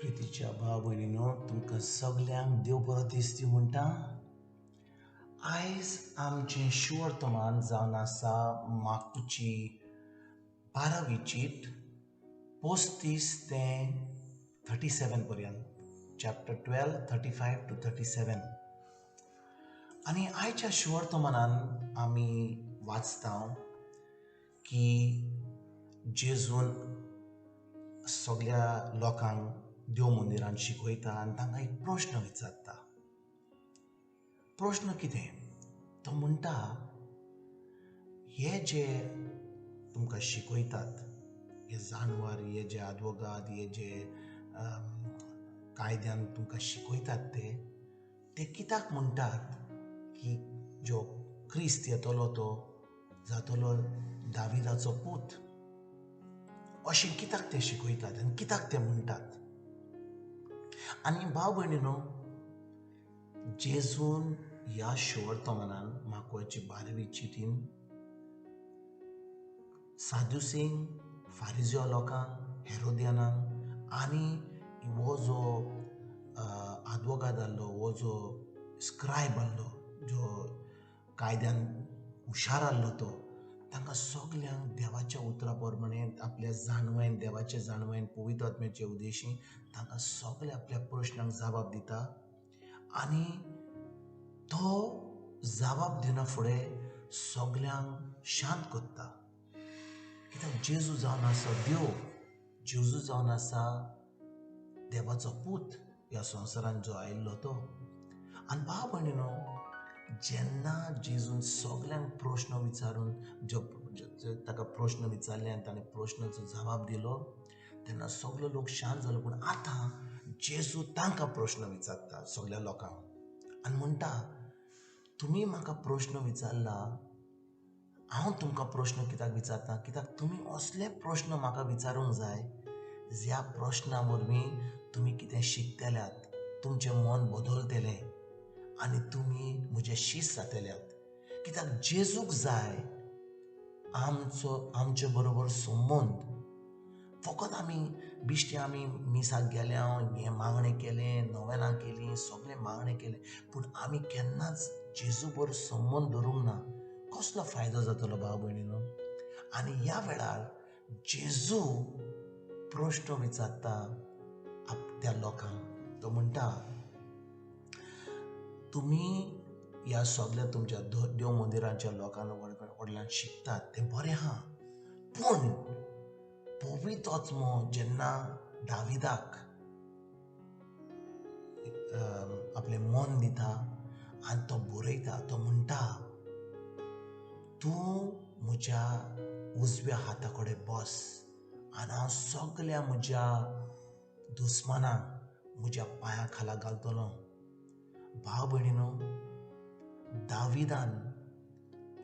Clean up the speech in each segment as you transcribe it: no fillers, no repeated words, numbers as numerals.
प्रितीच्या भाव भयणीनो, तुमकां सगल्यांक देव बरो दीस दिवं म्हणटा. आयज आमचें शुवर्तमान जावन आसा मार्कूची 12वी चीट 35 ते 37 पर्यंत, चॅप्टर 12 35 टू 37. आनी आयच्या शुवर्तमानान आमी वाचता की जेजून सगल्या लोकांक देव मंदिरान शिकयता आनी तांकां एक प्रश्न विचारता. प्रश्न कितें? तो म्हणटा, हे जे तुमकां शिकयतात, हे जानवर, हे जे आदवोगाद, हे जे कायद्यान तुमकां शिकयतात, ते कित्याक म्हणटात की जो क्रिस्त येतलो तो जातलो दाविदाचो पूत? अशें कित्याक ते शिकयतात आनी कित्याक ते म्हणटात? आनी भाव भयणीनो, जेजून ह्या शुवर्तमानान मार्काची 12वी चिटीन सादुसींक, फारिजियो लोकांक, हेरोदियानांक आनी हो जो आदवोगाद आहलो, हो जो स्क्रायब आहलो, जो कायद्यान हुशार आहलो, तो तांकां सगल्यांक देवाच्या उतरा प्रमाणे आपल्या जाणवायन, देवाच्या जाणवायन, पवित्र आत्म्याचे उद्देशी तांकां सगल्या आपल्या प्रश्नांक जबाब दिता. आनी तो जबाब दिना फुडें सगल्यांक शांत करता. कित्याक जेजू जावन आसा देव, जेजू जावन आसा देवाचो पूत ह्या संवसारान जो आयिल्लो तो. आनी भाव भयणीनो, जेन्ना जेजून सगल्यांक प्रश्न विचारून जो ताका प्रश्न विचारले आनी ताणें प्रश्नाचो जबाब दिलो, तेन्ना सगलो लोक शांत जालो. पूण आतां जेजू तांकां प्रश्न विचारता सगल्या लोकांक आनी म्हणटा, तुमी म्हाका प्रश्न विचारला, हांव तुमकां प्रश्न कित्याक विचारता? कित्याक तुमी असले प्रश्न म्हाका विचारूंक जाय ज्या प्रश्ना वरवीं तुमी कितें शिकतल्यात, तुमचें मन बदलतलें आनी तुमी म्हजे शीस जातल्यात. कित्याक जेजूक जाय आमचो आमचे बरोबर संबंद. फकत आमी बिश्टे आमी मिसाक गेल्या, हें मागणें केलें, नोवेनां केलीं, सगळें मागणें केलें, पूण आमी केन्नाच जेजू बरोबर संबंद दवरूंक ना. कसलो फायदो जातलो भाव भयणीनो? आनी ह्या वेळार जेजू प्रश्न विचारता त्या लोकांक. तो म्हणटा, तुमी ह्या सगल्या तुमच्या देव मंदिरांच्या लोकांक व्हडल्यान शिकतात तें बरें आहा, पूण पवित्र आत्मो जेन्ना दाविदाक आपलें मन दिता आनी तो बरयता, तो म्हणटा, तूं म्हज्या उजव्या हाता कडेन बस आनी हांव सगल्या म्हज्या दुस्मानाक म्हज्या पांया खाला घालतलो. भाव भयणीनो, दाविदान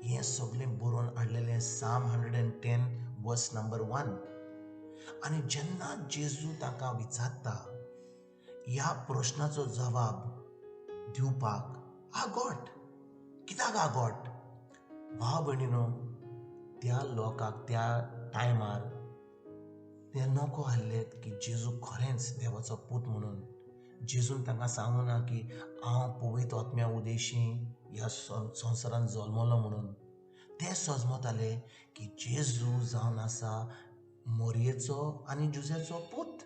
हें सगळें बरोवन हाडलेलें साम 110 वर्स नंबर 1. आनी जेन्ना जेजू ताका विचारता ह्या प्रश्नाचो जबाब दिवपाक आगोट, कित्याक आगोट? भाव भयणीनो, त्या लोकांक त्या टायमार ते नको आहले की जेजू खरेंच देवाचो पूत म्हणून. जेजून तांकां सांगू ना की हांव पवित्र आत्म्या उदेशी ह्या संवसारान जल्मलो म्हणून. ते सजमताले की जेजू जावन आसा मोरयेचो आनी जुझ्याचो पूत.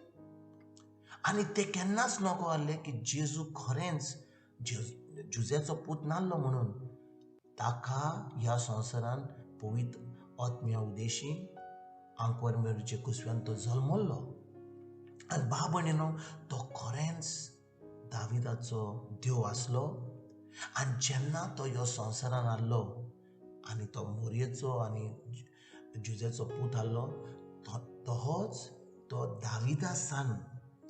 आनी ते केन्नाच नको आहले की जेजू खरेंच जुझ्याचो पूत नासलो म्हणून. ताका ह्या संवसारान पवित्र आत्म्या उदेशी आंकवार मेरीचे कुसव्यान तो जल्मल्लो. आनी भाव भयणीनो, तो खरेंच दाविदाचो देव आसलो. आनी जेन्ना तो ह्या संवसारान आहलो आनी तो मोरयेचो आनी जुझ्याचो पूत आहलो, तोच तो दाविदा सान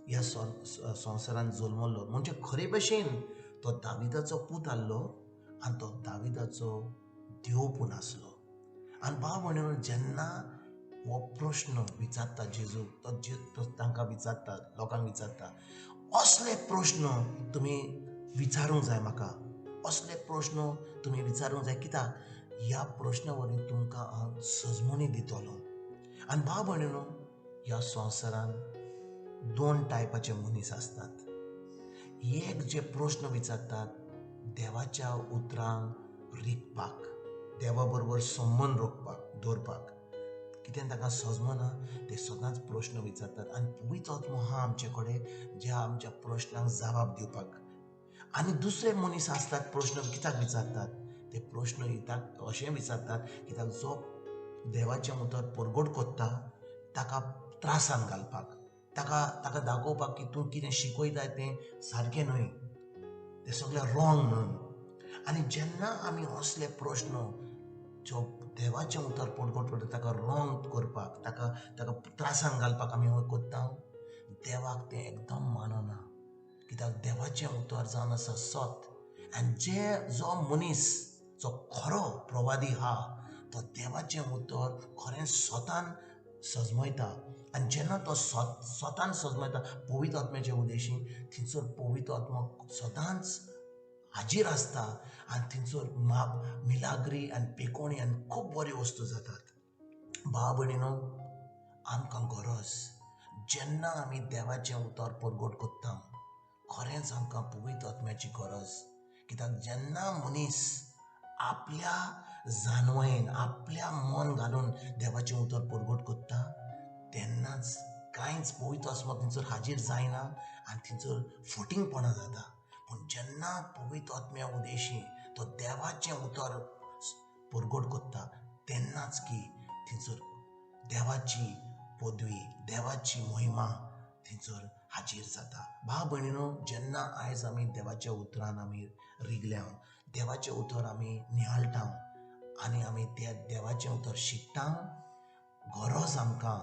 ह्या संवसारान जल्मल्लो. म्हणजे खरे भशेन तो दाविदाचो पूत आहलो आनी तो दाविदाचो देव पूण आसलो. आनी भाव भयणीनो, जेन्ना हो प्रश्न विचारता जेजू, तो तांकां विचारता, लोकांक विचारता, असले प्रश्न तुमी विचारूंक जाय म्हाका, असले प्रश्न तुमी विचारूंक जाय, कित्याक ह्या प्रश्ना वरवीं तुमकां हांव सजमणी दितलो. आनी भाव भयणीनो, ह्या संवसारान दोन टायपाचे मनीस आसतात. एक जे प्रश्न विचारतात देवाच्या उतरांक रिगपाक, देवा बरोबर संबंद रोखपाक दवरपाक, कितें ताका सजमना ते सदांच प्रश्न विचारतात. आनी पवित्र आत्मो आहा आमचे कडेन ज्या आमच्या प्रश्नांक जबाब दिवपाक. आनी दुसरे मनीस आसतात प्रश्न कित्याक विचारतात, ते प्रश्न कित्याक अशें विचारतात कित्याक जो देवाचें उतर परगट कोत्ता ताका त्रासान घालपाक, ताका ताका दाखोवपाक की तूं कितें शिकयता तें सारकें न्हय, तें सगळें रॉंग म्हणून. आनी जेन्ना आमी असले प्रश्न जो देवाचें उतर परगट करता ताका रॉंग करपाक, ताका ताका त्रासान घालपाक आमी हो करता, देवाक तें एकदम मानना. कित्याक देवाचें उतर जावन आसा सत. आनी जे जो मनीस जो खरो प्रवादी आहा तो देवाचें उतर खरें स्वतान सजमयता. आनी जेन्ना तो स्वतान सजमयता पवित्र आत्म्याच्या उदेशी, थंयसर पवित्र आत्मो सदांच हाजीर आसता आनी थंयसर माप मिलाग्री आनी पेकोणी आनी खूब बऱ्यो वस्तू जातात. भाव भयणीनो, आमकां गरज जेन्ना आमी देवाचें उतर परगट करता खरेंच आमकां पवित्र आत्म्याची गरज. कित्याक जेन्ना मनीस आपल्या जानवयेन आपल्या मन घालून देवाचें उतर परगट करता तेन्नाच कांयच पवित्र आत्मो थंयसर हाजीर जायना आनी थंयसर फटींगपणां जाता. पूण जेन्ना पवित्र आत्म्या उदेशी तो देवाचें उतर परगट करता तेन्नाच की थंयसर देवाची पदवी, देवाची महिमा थंयसर हाजीर जाता. भाव भयणीनो, जेन्ना आयज आमी देवाच्या उतरान आमी रिगल्या, देवाचें उतर आमी नियाळटा आनी आमी त्या देवाचें उतर शिकता, गरज आमकां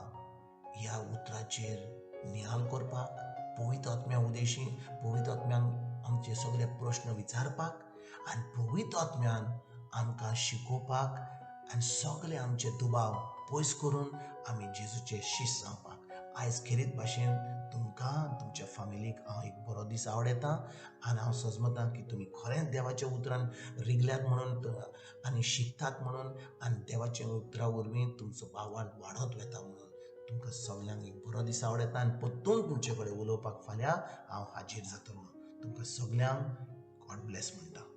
ह्या उतराचेर नियाळ करपाक, पवित्र आत्म्या उदेशी पवित्र आत्म्यांक आमचे सगळे प्रश्न विचारपाक आनी पवित्र आत्म्यान आमकां शिकोवपाक आनी सगळे आमचे दुबाव पयस करून आमी जेजूचे शीस जावपाक. आयज खेरीत भाशेन तुमकां तुमच्या फामिलीक हांव एक बरो दीस आवडयता आनी हांव सजमतां की तुमी खरेंच देवाच्या उतरान रिगल्यात म्हणून आनी शिकतात म्हणून आनी देवाच्या उतरा वरवीं तुमचो भावार्थ वाडत वता म्हणून तुमकां सगल्यांक एक बरो दीस आवडयता आनी परतून तुमचे कडेन उलोवपाक फाल्यां हांव हाजीर जातलो. तुमकां सगल्यांक गॉड ब्लेस म्हणटा.